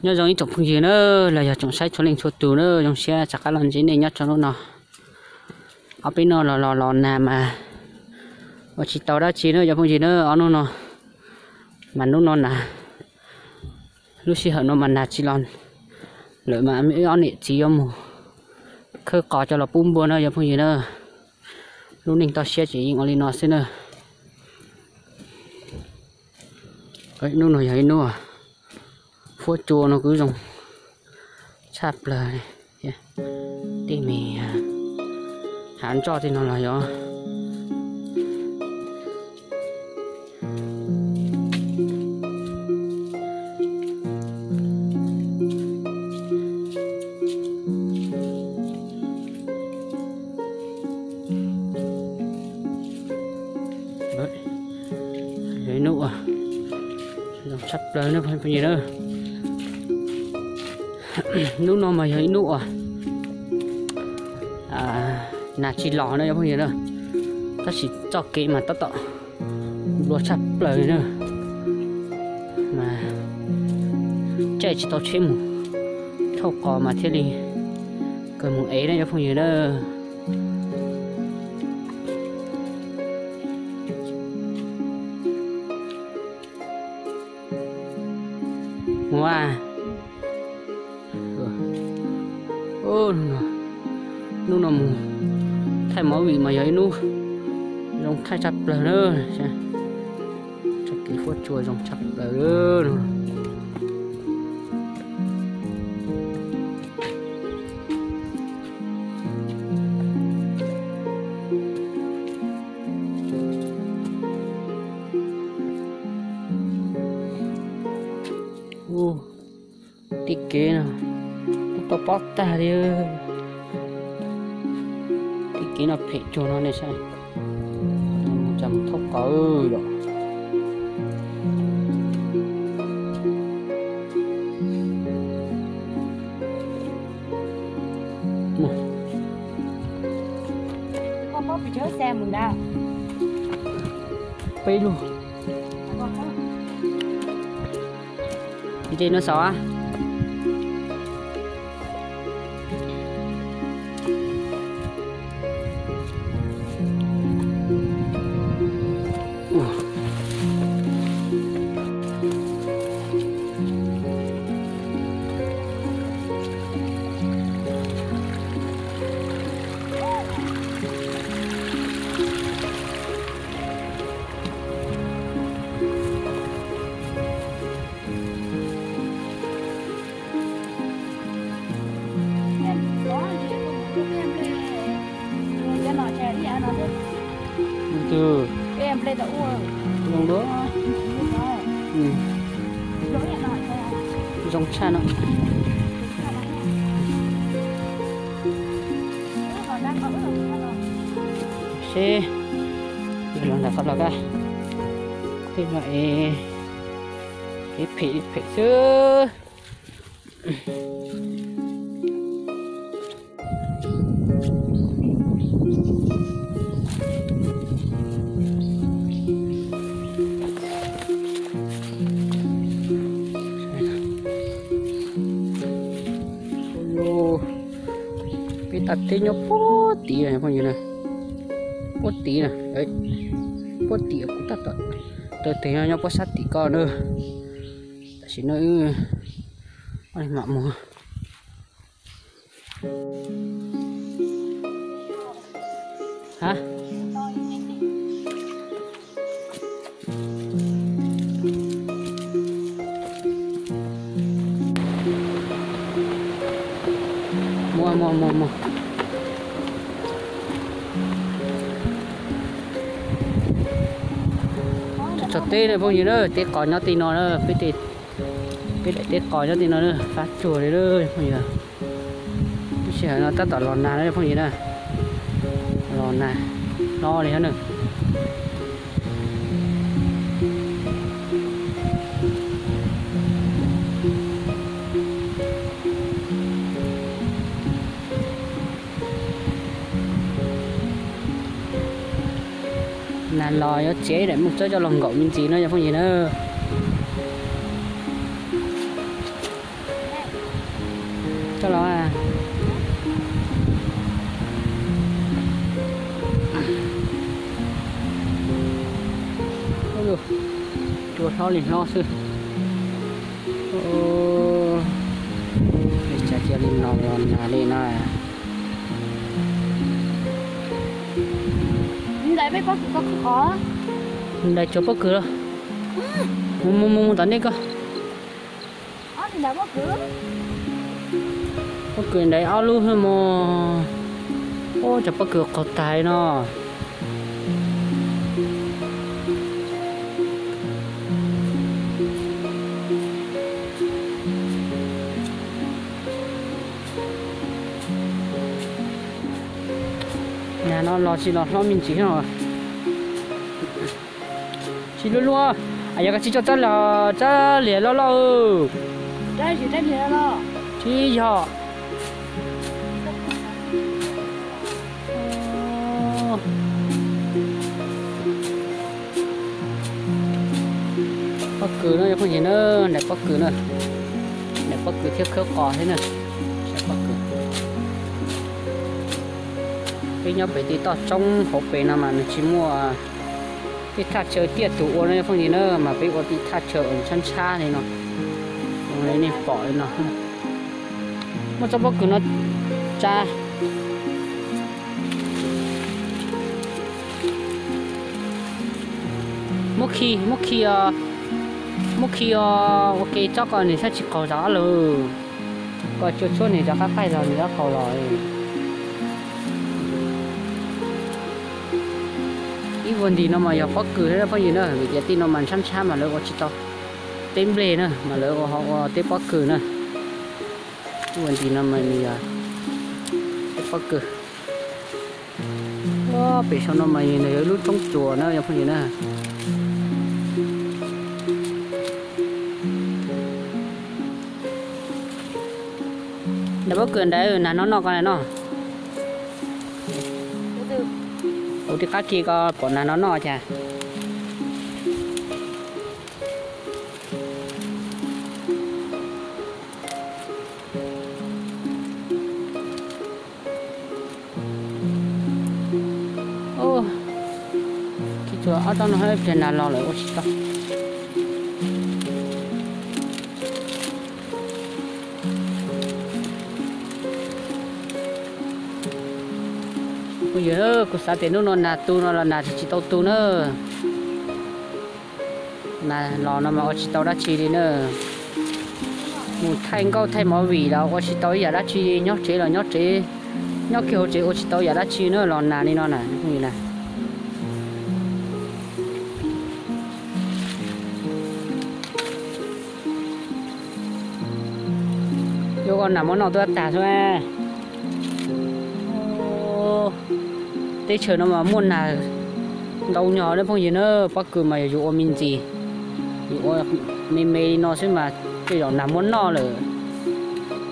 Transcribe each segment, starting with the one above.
Nyob zoo ib tsoom phooj ywg na, los yog tsoom saib txhua leej txhua tus na, zoo siab rov qab los ntsib nej nyob rau hnub no. Ob peb hnub no los los los nag mas ua tsis tau dab tsi na cov phooj ywg na, ob hnub no mas hnub no na, lub sij hawm no mas nag tsis los lawm mas wb ob niam txiv yuav mus khawb qos coj los pub npua na cov phooj ywg na. Lub neej toj siab ces yeej ua li no xwb na. Hnub no yog ib hnub fuab cua no kuj zoo tshaj plaws li. Tej me hav ntsoj tej no los yog Yog ib hnub uas zoo tshaj plaws na phooj ywg na. Hnub no mas yog ib hnub uas nag tsis los na cov phooj ywg na, tab sis txoj kev mas tab tom nplua tshaj plaws li na. Mas caij tsis tau tsheb mus, thauj qos mas thiaj li kawg mus ev na cov phooj ywg na. Ua, hnub no mus thaij movie mas yog ib hnub zoo thaij tshaj plaws na. Txoj kev fuab cua zoo tshaj plaws. Tej kev no kuj tau pob tag li. Tej kev no phem cuag no ne saib. Mus cas mus thauj qos yom. Peb lug. Nce no saum. Zoo dua. Zoo tshaj no. Seb, los ntawm qhov los kaj. Tej no es kev phem phem xwb. Peb tag teb nyob puag tid phooj ywg na, puag tid na, puag tim kuv tab tom taw tes nyob puag sab tim ko na. Tam sim no wb mam mus. Ha, muaj muaj muaj muaj. Txog teb na phooj ywg na, teb qos nyob tej no na, peb daim teb qos nyob tej no na, fab tsuag li na phooj ywg. Lub sij hawm no tab tom los nag na phooj ywg na, los nag hlob li na. Nag los yuav txiav ib daim mus txawb coj los nkaum me ntsis no cov phooj ywg na. Coj los, cua hlob li hlob xwb. Li cas cia li no los nag li no. Ntais tsuas pob kws los. Mus mus mus mus tom nej ko. Pob kws ntais ob lub xwb mog. Ub, cov pob kws qaug tag no. Nag no los tsis los hlob me ntsis os. Tsis luaj luaj. Yog koj tsis coj tsab liam, tsab liam loj loj. Tsis yog. Pob kws no cov phooj ywg na, ntais pob kws na. Ntais pob kws thiab khawb qos thiab na. Saib pob kws. Peb nyob pem tej toj roob hauv pes no mas nws tsis muaj tej thaj chaw tiaj tus ua no cov phooj ywg na, mas peb ua tej thaj chaw uas ntshab ntshab li no. Zoo li nej pom li no. Muab tsob pob kws no tsa. Muab khi, muab khi, muab khi ua ke tsob ko nws thiaj tsis qaug zog lawm. Kom tsuas tshuab nws rov qab qaij zog nws rov qaug los. Ib vuag ntim no mas yog pob kws thiab phooj ywg na, vim tias tej no mas ntshab ntshab mas lawv ua tsis tau teb nplej na, mas lawv ua ho ua teb pob kws na. Ib vuag ntim no mas nws yog teb pob kws. Pem saum no mas nws yog ib lub roob tsuas na cov phooj ywg na. Ntais pob kws ntawd nag no noj ko no. Kuv twb qab ki ko pom nag no noj cas. Tsis tshua ob tsob no ib pliag nag los lawm ua tsis tau. Kuv yawg, kuv xav tias hnub no nag tu no los nag tsis tau tu na. Nag los no mas ua tsis tau dab tsi li na. Mus thaij nkauj thaij movie los ua tsis tau ib yam dab tsi, nyob tsev los nyob tsev, nyob kiag hauv tsev ua tsis tau ib yam dab tsi na los nag li no na. Yuav ko nag muab noj tuaj tag xwb. Teb chaws no mas muaj nag ntau nyog li phooj ywg na, pob kws mas yog yus ua me ntsis, yus ua me me li no xwb mas tej zaum nag muab noj lawm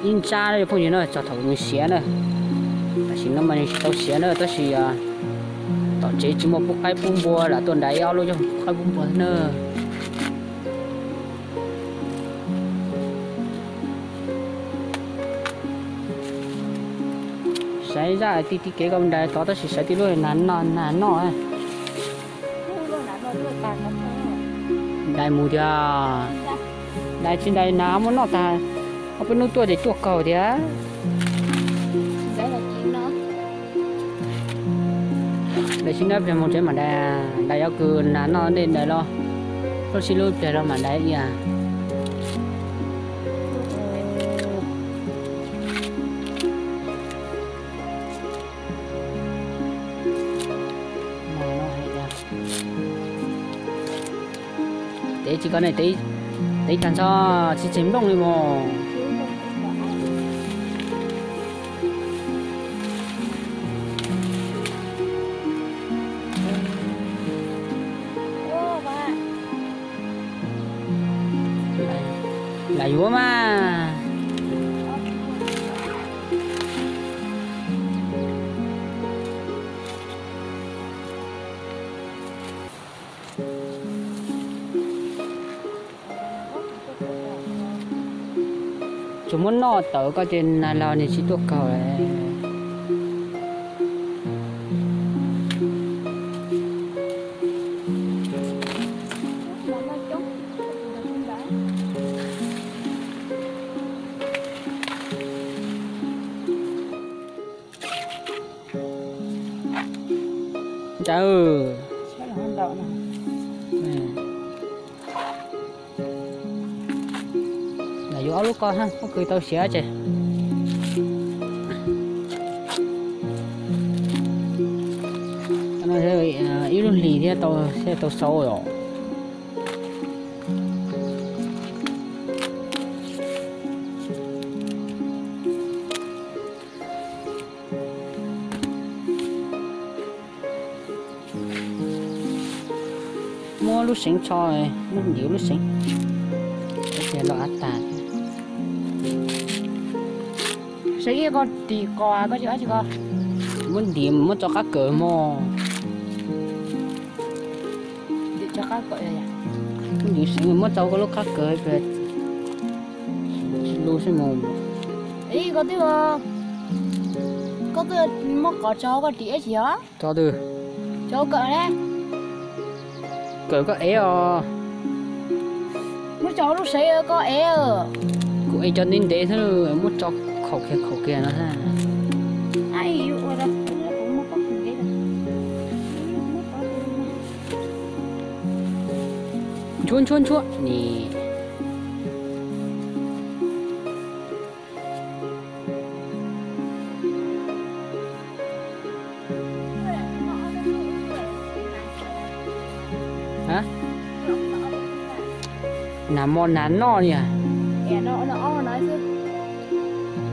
ib ntsab li phooj ywg na, txog thaum nws siav na. Tam sim no mas nws tsis tau siav na, tab sis tom tsev tsis muaj pub qaib pub npua lam tuaj nrad ib ob lub coj pub qaib pub npua na. Saib zaj ti ti kev ko nrad tod tab sis saib tib lub nag noj, nag noj. Dais mus tiag, dais tsis dais nag muab noj tag, ob peb hnub tuaj ces tuaj kaug tiag. Dais sib nab pliag mus tsev mam dais, dais yuav kws nag noj dej dais los, lub sib lub pliag los mam dais ia. Tev tsis ko ne, tev tag nrho tsis tseg nplooj li mog. Lam yuav mas. Tsuas muab noj tawm koj ces nas los nws tsis tuaj kaug lawm. Ntawd, yuav ob lub ko ha, muab kwv tau siav ces. Ib lub hlis thiab tau, thiaj tau xau os. Muab lub seev tso, muab ntim lub seev, tias los av tas. Seev ib ko tim qos koj tsis ab tsis ko. Muab ntim muab tso qab kawg mog. Muab ntim seev muab tso koj lub qab kawg, tsis lub xwb mus. Ib ko twb, koj twb muab qos tso koj tim eb tsis yog? Tso twg? Tso kawm ne. Kawm koj ev os. Muab tso lub seev koj ev. Kuv ev cov ntev ntev xwb, muab tso khaum kiag khaum kiag no. Ntshuab ntshuab ntshuab ni. Nas mos nas noj li.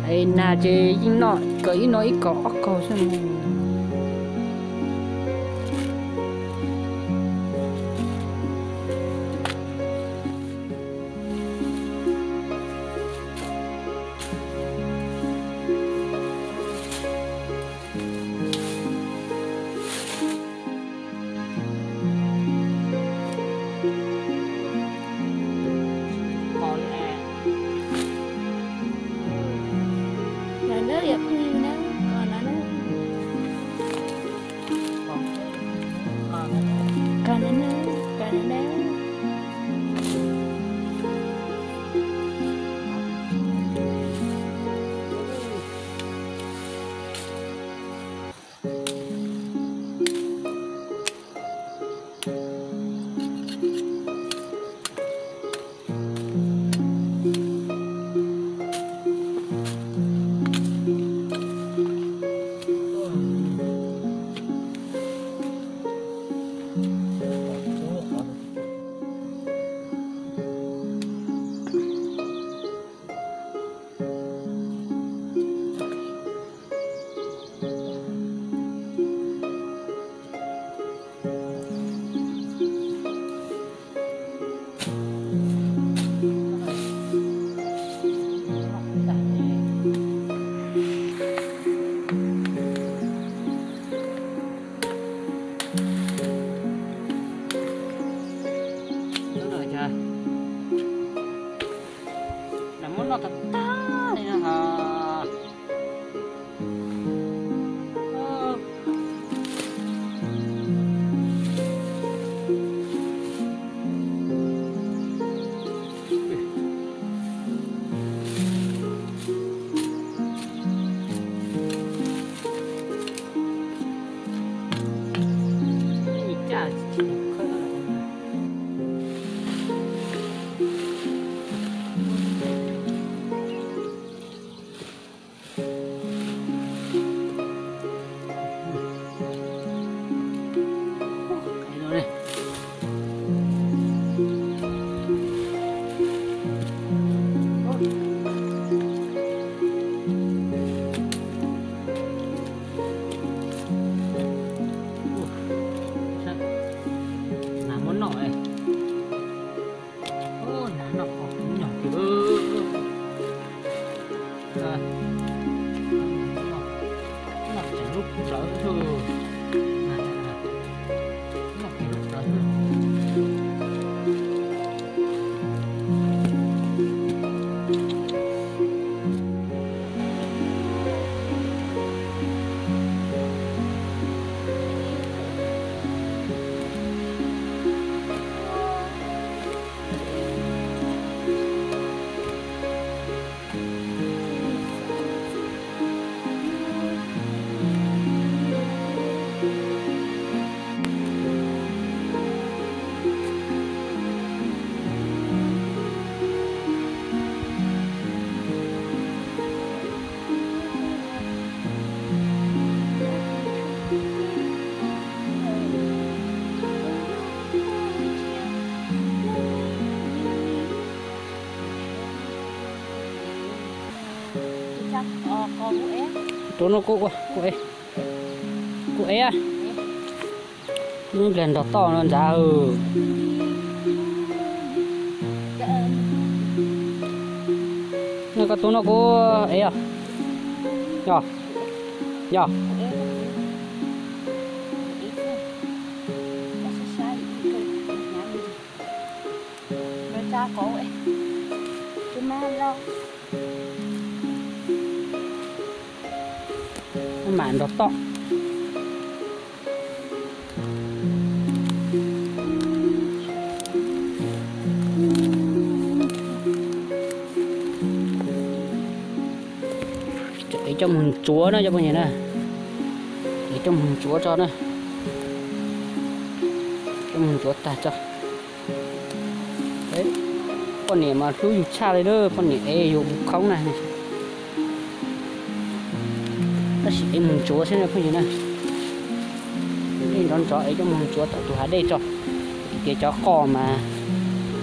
Es nas ces yeej noj kawg ib no ib kaug ob kaug xwb. Nas muab noj tag tag li no ha. Nas muab noj. Nas noj qos kuv nyog kiag. Noj tseem lub plawv xwb. Noj kiag lub plawv xwb. Tus no kuj ua, kuj ev, kuj ev. Nws nrog toj no ntxav. Nws koj tus no kuj ev os. Yog, yog. Mam nrog toj. Ev coj mus ntxuav na cov phooj ywg na. Ev coj mus ntxuav tso na. Coj mus ntxuav tag tso. Poj niam mas hlub yus tshaj li na, poj niam ev yus khoob na. Tab sis ev mus ntxuav xwb na phooj ywg na. Dej nrov nrov ev coj mus ntxuav tom tus hav dej tso. Vim tias cov qos mas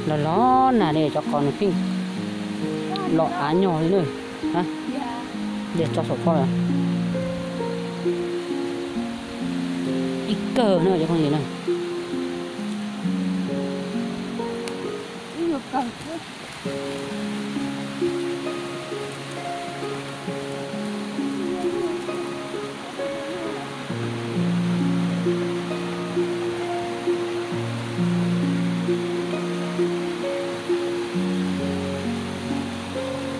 los los nag li, cov qos nws pheej los av nyog li na. Dej tso saum phoj lawm. Ib kawg na cov phooj ywg na.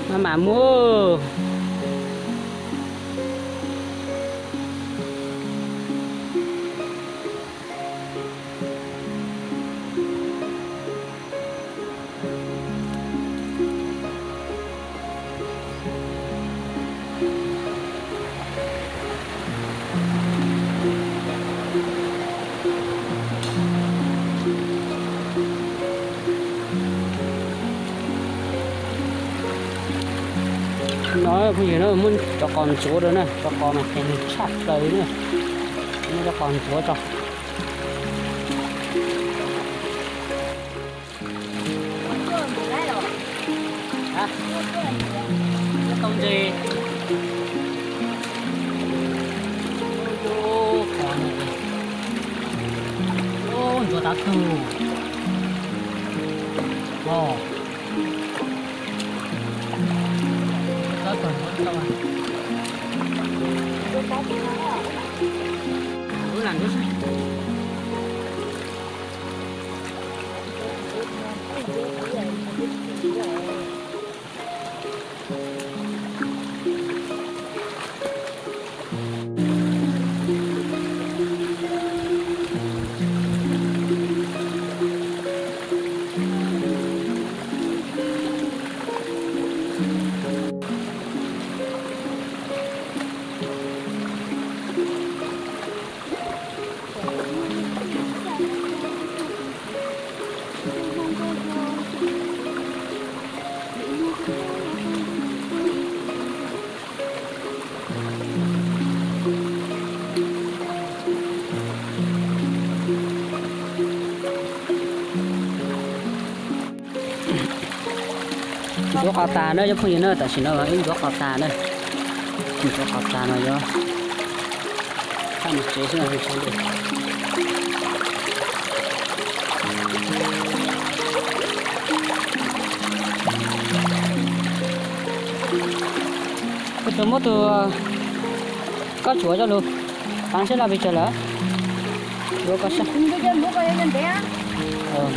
Maj mam mus. No phooj ywg na, muab cov qos ntxuav rau na, cov qos mas qis tshaj plaws li na. Muab cov qos ntxuav tso. Tau ntses. Ntxuav tav tug. Os. Tab tom ntxuav tau. Ntxuav lam ntxuav. Ntxuav qos tas na cov phooj ywg na, tam sim no wb ntxuav qos tas na. Ntxuav qos tas no yuav mus tsev xwb. Kuv tus muab tus kob tsuam coj lug pav seb laj pes tsawg lawm.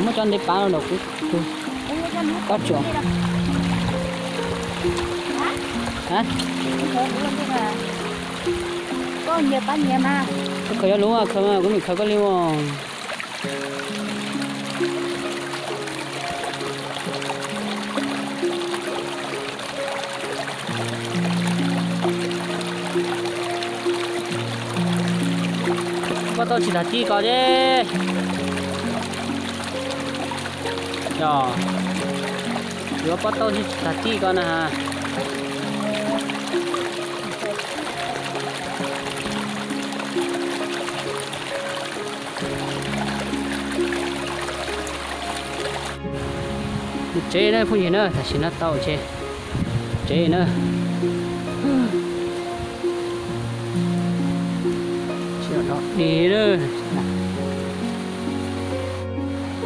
Muab cov ntev pav los kuv tus kob tsuam. Koj khaws yuav luv, khaws kuv mam khaws koj li os. Pob tau tsis tas tij ko thiab. Yog, yuav pob tau tsis tas tij ko na. Mus tsev na phooj ywg na, tam sim no tau tsev, tsev na. Dig lawm.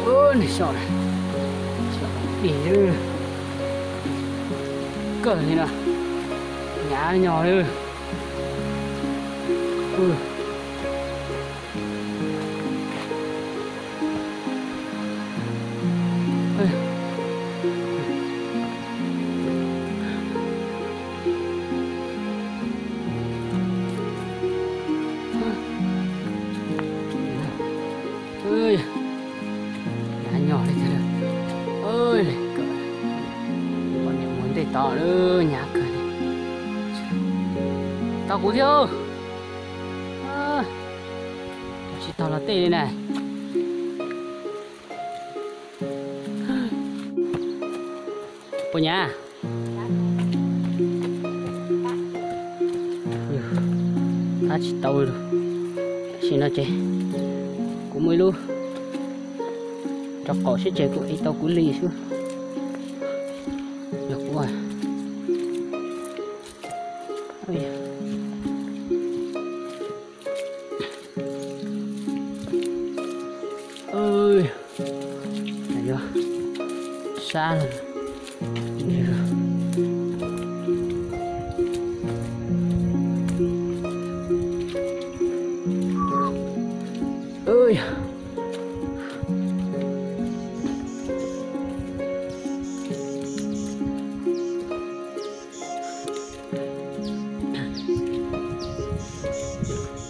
Ub, nws xyov, xyov dig lawm. Kawg li no, hnyav nyog lawm. Hnyav nyog li thiab. Poj niam mus ntej tod lawm, hnyav kawg li. Tau kuv thiab. Tsis tau los tej li na. Puas hnyav? Tab tsis tau li. Tam sim no ces kuv muaj ib lub rau qaum xwb ces kuv ev tau kuv li xwb. Yog kuv sab.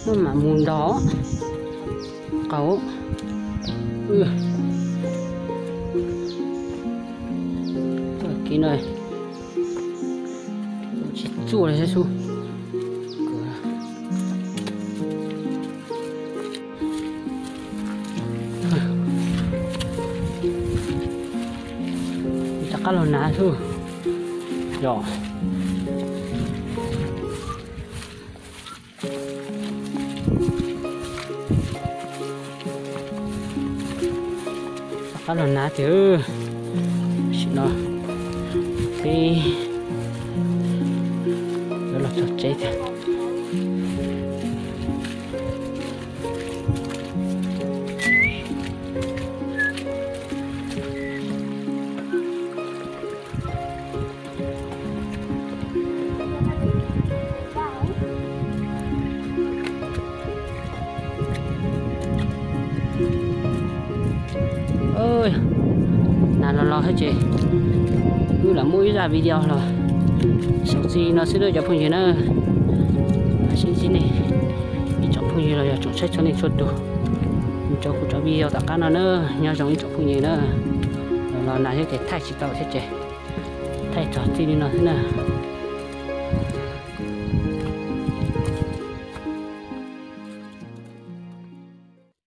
Maj mam mus nrog qaug. Txoj kev no tsis txuaj li thiab xwb. Rov qab los hnav xwb. Yog rov qab los hnav tiag. Tam sim no peb yuav los txog tsev tiag. Hnav los los thiab ces wb lam muab ib zaj video los xaus txij no xwb nawb cov phooj ywg na. Sib ntsib nej ib tsoom phooj ywg los yog tsoom saib txhua leej txhua tus, mus rau kuv cov video tom qab no na. Nyob zoo ib tsoom phooj ywg na. Los los hnav thiab ces thaij tsis tau thiab ces thaij txog txij li no xwb na.